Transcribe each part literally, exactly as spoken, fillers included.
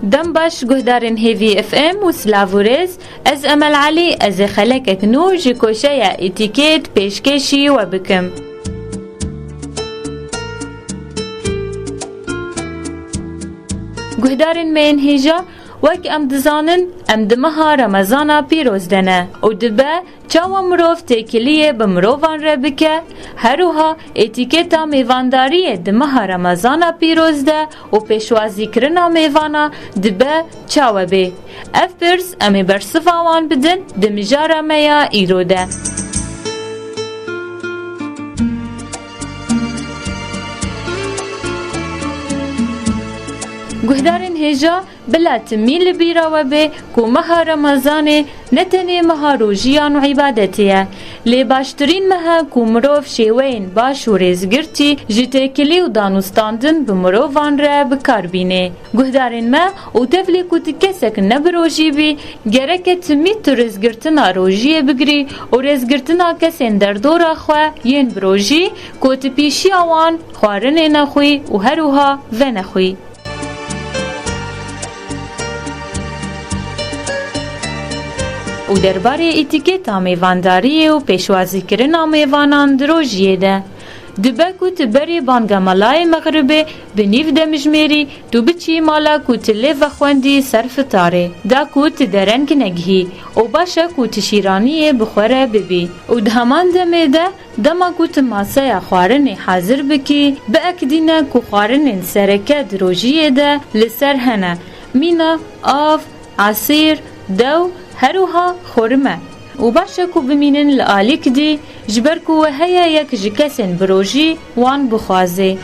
Dem baş guhdarên Hêvî F M û silav û rêz, ez Emel Elî, ez ê xelekek nû ji koşeya Etîkêt pêşkêşî we bikim. Guhdarên me yên hêja, wek em dizanin, em di meha Remezana pîroz de ne û dibe çawa mirov têkiliyê bi mirovan re bike, her wiha etîketa mêvandariyê di meha Remezana pîroz de û pêşwazîkirina mêvana dibe çawa bê. Ev pirs em ê bersiva wan bidin di mijara me ya îro de. Guhdarên hêja, bila timî li bîra we bê ku meha Remezanê ne tenê meha rojiyan û îbadetê ye, lê baştirîn meha ku mirov şêweyên baş û rêzgirtî ji têkilî û danûstandin bi mirovan re bi kar bînê. Guhdarên me û tevlî ku tu kesek ne bi rojî bî, gereke timî tu rêzgirtina rojiyê bigirî û rêzgirtina kesên derdora xwe yên bi rojî ku tu pîşiya wan xwarinê nexwî û her wiha venexwî. Û derbarê etîketa mêvandariyê û pêşwazîkirina mêvanan di rojiyê de, dibe ku tu berê banga melayê mexribê bi nîv demjimêrî tu biçî mala ku tu lê vexwendî ser fitarê, da ku tu dereng negihî û baş e ku tu şîraniyê bi xwe re bibî. Û di heman demê de, dema ku tu maseya xwarinê hazir bikî, biekidîne ku xwarinên sereke di rojiyê de li ser hene, mîna, av, esîr, dew, her wiha xurme. Û baş e ku bimînin li alîk dî, ji ber ku we heye yek ji kesên bi rojî wan bixwaze.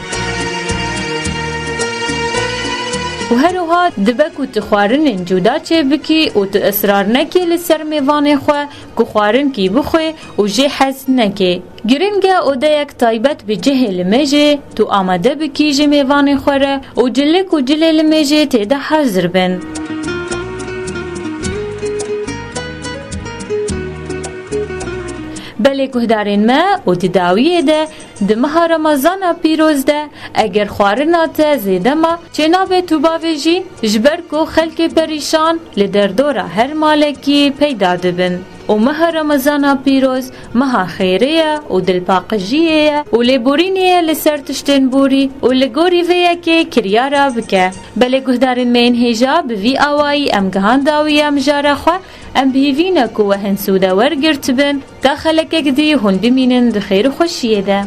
Û her wiha dibe ku tu xwarinên cuda çêbikî û tu israr nekî li ser mêvanê xwe ku xwarinkî bixwe û jê hez neke. Giring e odeyek taybet bi cihê limêjê tu amade bikî ji mêvanê xwe re û cilik û cilê limêjê tê de hazir bin. Belê guhdarên me û di dawiyê de di meha Remezana pîroz de eger xwarina te zêde ma, çênabe tu bavêjî, ji ber ku xelkê perîşan li derdora her malekî peyda dibin. Û meha Remezana pîroz meha xêrê ye û dilpaqijiyê ye û lêborînê ye li ser tiştên borî û li gorî vê yekê kiryara bike. Belê guhdarên me yên hêja, bi vî awayî em gihan dawiya mijara xwe, em bi hîvî ne ku we hin sûde wergirtibin, ta xelekek dî hûn bimînin di xêr û xweşiyê de.